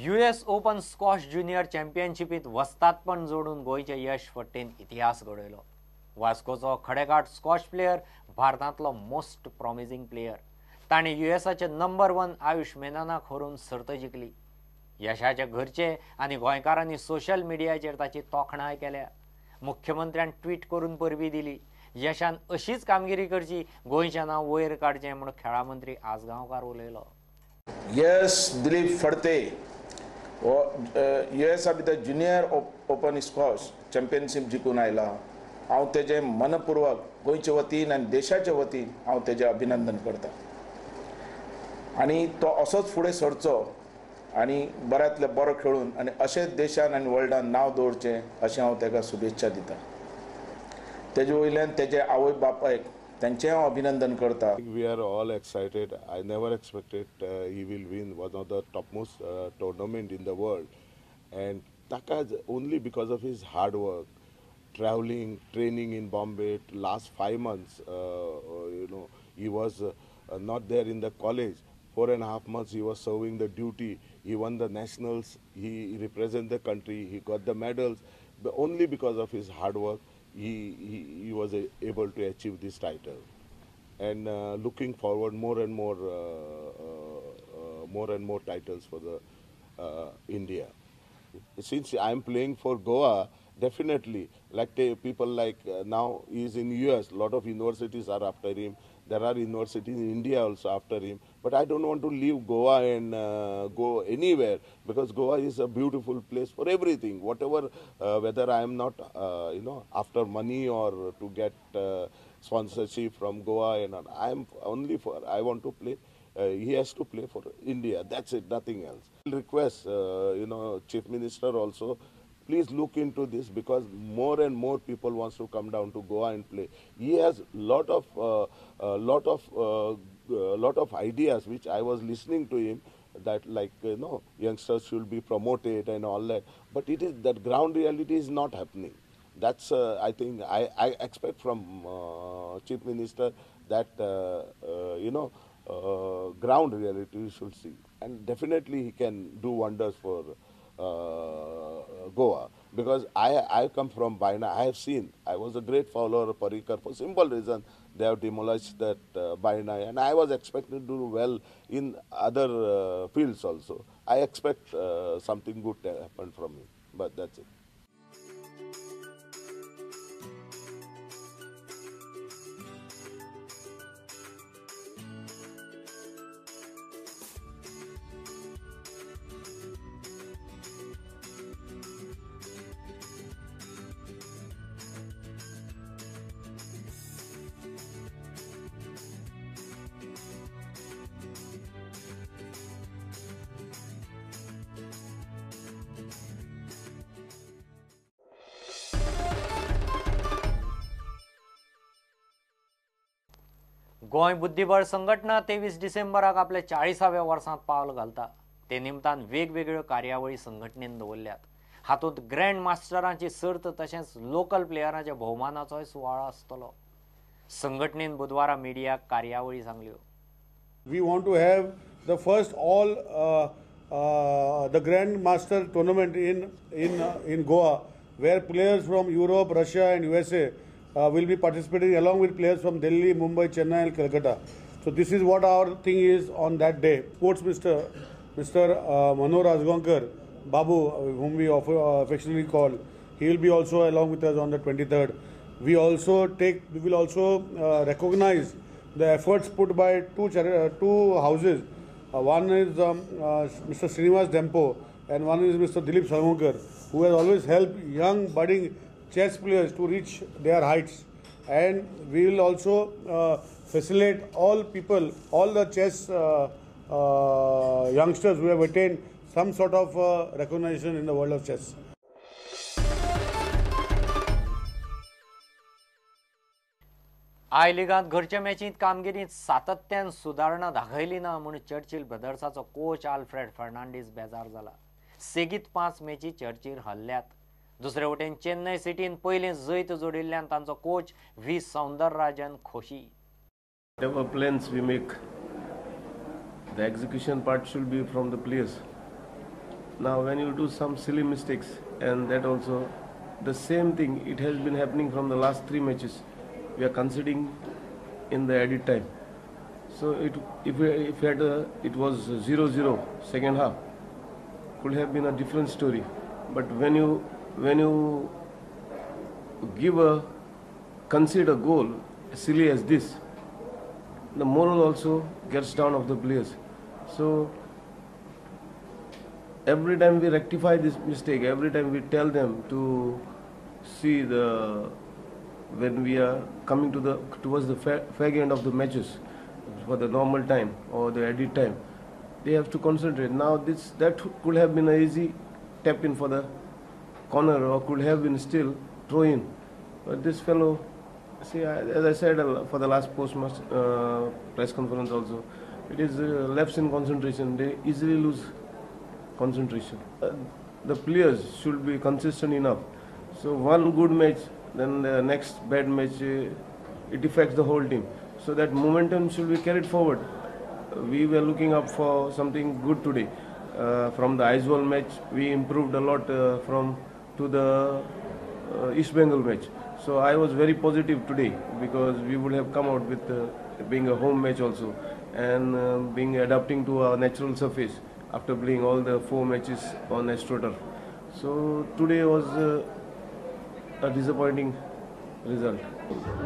US open squash junior चॅम्पियनशिपीत वस्तादपण जोडून गोंयचे यश फट्टेन इतिहास घडयलो. वास्कोचो खडेगांठ स्क्वॉश प्लेयर भारतांतलो मोस्ट प्रॉमिसिंग प्लेयर. ताणें युएसाचे नंबर 1 आयुष मेननाक हरोवन सर्त जिखली. यशाचे घरचे आनी गोंयकारांनी सोशल मिडियाचेर ताची तोखणाय केल्या. मुख्यमंत्र्यान ट्वीट करून परबी दिली. यशान अशीच कामगिरी करची, गोंयचें नांव वयर काडचें म्हूण खेळा मंत्री आजगांवकार उलयलो. यश दिलीप फडते हो युएसा भितर ज्युनियर ओपन स्क्वॉश चॅम्पियनशीप जिखून आयला. हांव तेजें मनपूर्वक गोंयचे वतीन आनी देशाचे वतीन हांव तेजें अभिनंदन करता आनी तो असोच फुडें सरचो आनी बऱ्यांतले बरो खेळून आनी अशेंच देशान आनी वर्ल्डान नांव दवरचें अशें हांव ताका शुभेच्छा दिता. तेजे वयल्यान तेजे आवय बापायक तांचें हांव अभिनंदन करता. We are all excited. I never expected he will win one of the topmost tournament in the world, and ताका only because of his hard work, travelling, training in Bombay last 5 months, you know, he was not there in the college. 4.5 months he was serving the duty. He won the nationals, he represented the country, he got the medals. But only because of his hard work he was able to achieve this title. And looking forward more and more more and more titles for the India. Since I am playing for Goa, definitely, like people like now he is in US, lot of universities are after him. There are universities in India also after him. But I don't want to leave Goa and go anywhere, because Goa is a beautiful place for everything. Whatever, whether I am not, you know, after money or to get sponsorship from Goa and all. I am only for, I want to play. He has to play for India. That's it, nothing else. Request, you know, Chief Minister also, please look into this, because more and more people wants to come down to Goa and play. He has lot of ideas which I was listening to him, that like, you know, youngsters should be promoted and all that. But it is that ground reality is not happening. That's I think I expect from Chief Minister that you know, ground reality we should see, and definitely he can do wonders for Goa, because I come from Baina. I have seen, I was a great follower of Parrikar for simple reason they have demolished that Baina, and I was expected to do well in other fields also. I expect something good to happen from him, but that's it. Goa बुद्धिबळ संघटना 23 डिसेंबराक आपल्या 40व्या वर्सांत पावल घालता. ते निमतान वेगवेगळ्यो कार्यावळी संघटनेन दवरल्यात. हातूंत ग्रँड मास्टरांची सर्त तशेंच लोकल प्लेयरांच्या भोवमानाचोय सुवाळो आसतलो. संघटनेन बुधवारा मिडियाक कार्यावळी सांगल्यो. We want to have the first all the grand master tournament in Goa, where players from Europe, Russia and USA will be participating along with players from Delhi, Mumbai, Chennai and Calcutta. So this is what our thing is on that day. Sports Minister, Mr. Manohar Ajgaonkar, Babu, whom we affectionately call, he will be also along with us on the 23rd. We will also recognize the efforts put by two houses. One is Mr. Srinivas Dempo and one is Mr. Dilip Salgaonkar, who has always helped young budding chess players to reach their heights. And we will also facilitate all people, all the chess youngsters who have attained some sort of recognition in the world of chess. I लिगांत घरच्या मॅचींत कामगिरींत सातत्यान सुदारणा दाखयली ना म्हूण Churchill ब्रदर्साचो coach Alfred Fernandes बेजार जाला. सेगीत 5 मॅची चर्चिल हरल्यात. दुसरे वटेन चेन्नय सिटीन पयलें जैत जोडिल्ल्यान तांचो कोच व्ही सौंदरराजन खोशी. Whatever plans we make, the execution part should be from the players. Now when you do some silly mistakes, and that also the same thing, it has been happening from the last 3 matches. We are conceding in the added time. So it was 0-0 second half, could have been a different story. But when you give a concede a goal silly as this, the moral also gets down of the players. So every time we rectify this mistake, every time we tell them to see the when we are coming to the towards the fag end of the matches for the normal time or the added time, they have to concentrate. Now this that could have been an easy tap in for the corner, or could have been still throw in, but this fellow, see, as I said for the last post match press conference also, it is lapse in concentration. They easily lose concentration. The players should be consistent enough. So one good match, then the next bad match, it affects the whole team. So that momentum should be carried forward. We were looking up for something good today. From the Aizawl match, we improved a lot from to the East Bengal match. So I was very positive today, because we would have come out with being a home match also, and being adapting to our natural surface after playing all the 4 matches on AstroTurf. So today was a disappointing result.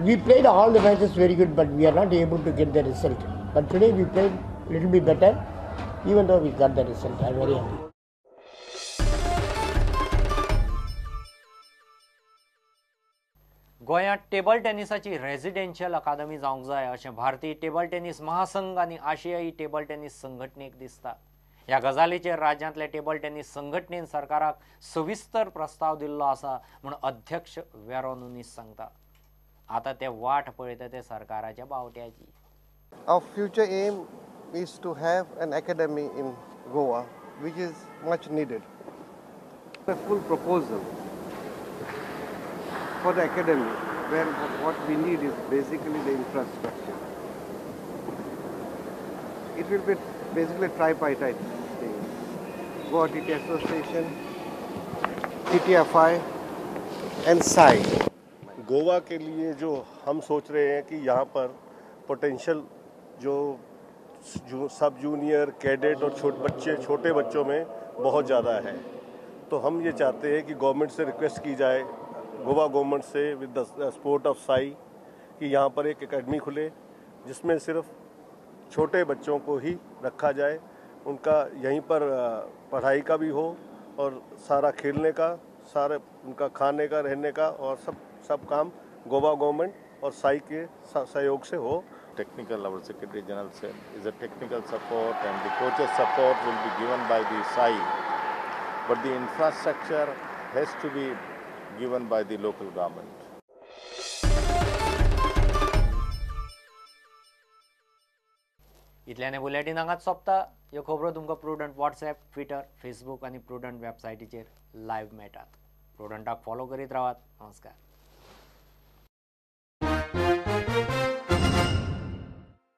We played all the matches very good, but we are not able to get the result. But today we played a little bit better, even though we got the result. I am very happy. गोंयांत table टेनिसाची residential अकादमी जावंक जाय अशें भारतीय table tennis महासंघ आनी आशियाई table tennis संघटनेक दिसता. ह्या गजालीचेर राज्यांतल्या टेबल टेनिस संघटनेन सरकाराक सविस्तर प्रस्ताव दिल्लो आसा म्हूण अध्यक्ष वेरो नुनीस सांगता. आतां ते वाट पळयता ते सरकाराच्या बावट्याची. Our future aim is to have an academy in Goa, which is much needed. A full proposal for the academy, where what we need is basically the infrastructure. It will be basically tripartite thing. Goa TT Association, TTFI and SAI. Goa K लिए जो हम सोच रहे हैं कि यहाँ पर potential जो सब junior, cadet और छोटे बच्चों में बहुत ज़्यादा है, तो हम ये चाहते हैं कि गवर्नमेंट से रिक्वेस्ट की जाए, Goa government Se with the support of SAI, कि यहाँ पर एक एकेडमी खुले जिसमें सिर्फ छोटे बच्चों को ही रखा जाए, उनका यहीं पर पढ़ाई का भी हो और सारा खेलने का, सारे उनका खाने का, रहने का और सब काम गोवा गवर्नमेंट और साई के सहयोग से हो. Technical, our Secretary General said, is a technical support and the coaches support will be given by the SAI, but the infrastructure has to be given by the local government. इतल्याने bulletin हांगाच सोंपता. ह्यो खबरो तुमकां Prudent WhatsApp, Twitter, Facebook आनी Prudent वेबसायटीचेर live मेळटात. प्रुडंटाक फॉलो करीत रावात. नमस्कार.